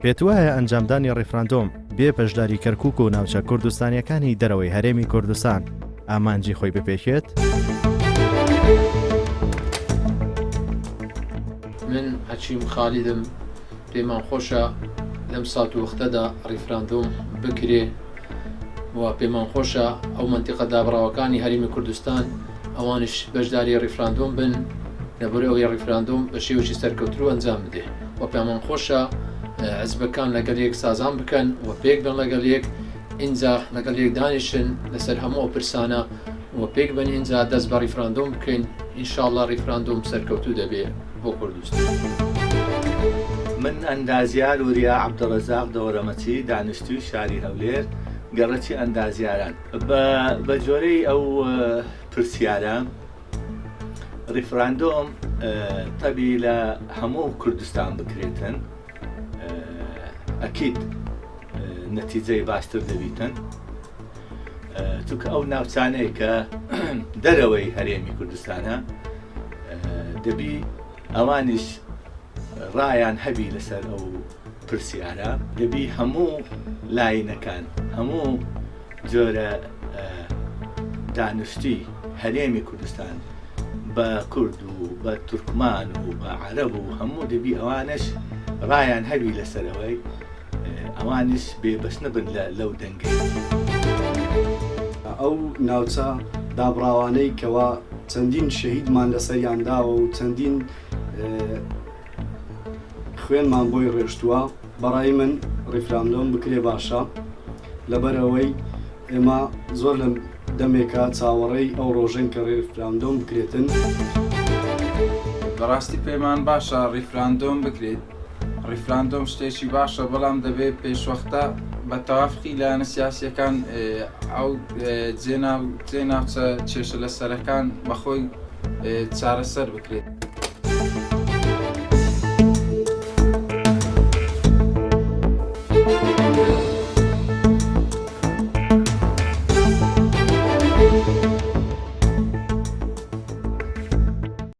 پێتوایە ئەنجامدانی ڕیفراندۆم بێ بەشداری کەرکوک و ناوچە کوردستانیەکانی دەرەوەی هەرێمی کوردستان ئامانجی خۆی بپێکێت؟ من حەکیم خالیدم، پێمان خۆشە لەم سات و وەختەدا ڕیفراندۆم بکرێ و پێمان خۆشە ئەو مەنتیقە دابڕاوەکانی هەرێمی کوردستان ئەوانیش بەشداری ڕیفراندۆم بن لەبەر ئەوەی ڕیفراندۆم بە شێوەیەکی سەرکەوترو ئەنجام بدێ و پێمان خۆشە حزبەکان لەگەڵ یەک سازان بکەن و پێک بن لەگەڵ یەک ئینجا لەگەڵ یەک دانیشن لەسەر هەموو ئەو پرسانە و پێک بن ئینجا دەست بە ڕیفراندۆم بکەین ئینشاءاللە ڕیفراندۆم سەرکەوتوو دەبێ بۆ کوردستان. من ئەندازیار وریا عەبدولڕەزاق دەوەرەمەچی دانیشتووی شاری هەولێر گەڕەکی ئەندازیاران. بە جۆرەی ئەو پرسیارە ڕیفراندۆم تەبی لە هەموو کوردستان بکرێتن ئەکید نەتیجەی باشتر دەبیتن چونکە ئەو ناوچانەیە کە دەرەوەی هەرێمی کوردستانە دەبی ئەوانیش ڕایان هەبی لەسەر ئەو پرسیارە دەبی هەموو لاینەکان هەموو جۆرە دانشتی هەرێمی کوردستان بە کورد و بە تورکمان و بە عەرەب و هەموو دەبی ئەوانش ڕایان هەبی لەسەرەوەی ئەوانیش بێبەش نەبن لە لەو دەنگەی. ئەو ناوچە دابڕاوانەی کەوا چەندین شەهیدمان لەسەریان داوە و چەندین خوێنمان بۆی ڕێشتووە بەڕای من ڕیفراندۆم بکرێ باشە لەبەرئەوەی ئێمە زۆر لە دەمێکە چاوەڕێی ئەو ڕۆژەین کە ڕیفراندۆم بکرێتن. بەڕاستی پێمان باشە ڕیفراندۆم بکرێت، ڕیفراندۆم شتێکی باشە بەڵام دەبێت پێشوەختە بە تەوافقی لایەنە سیاسیەکان ئەو جێ ناوچە کێشە لەسەرەکان بەخۆی چارەسەر بکرێت.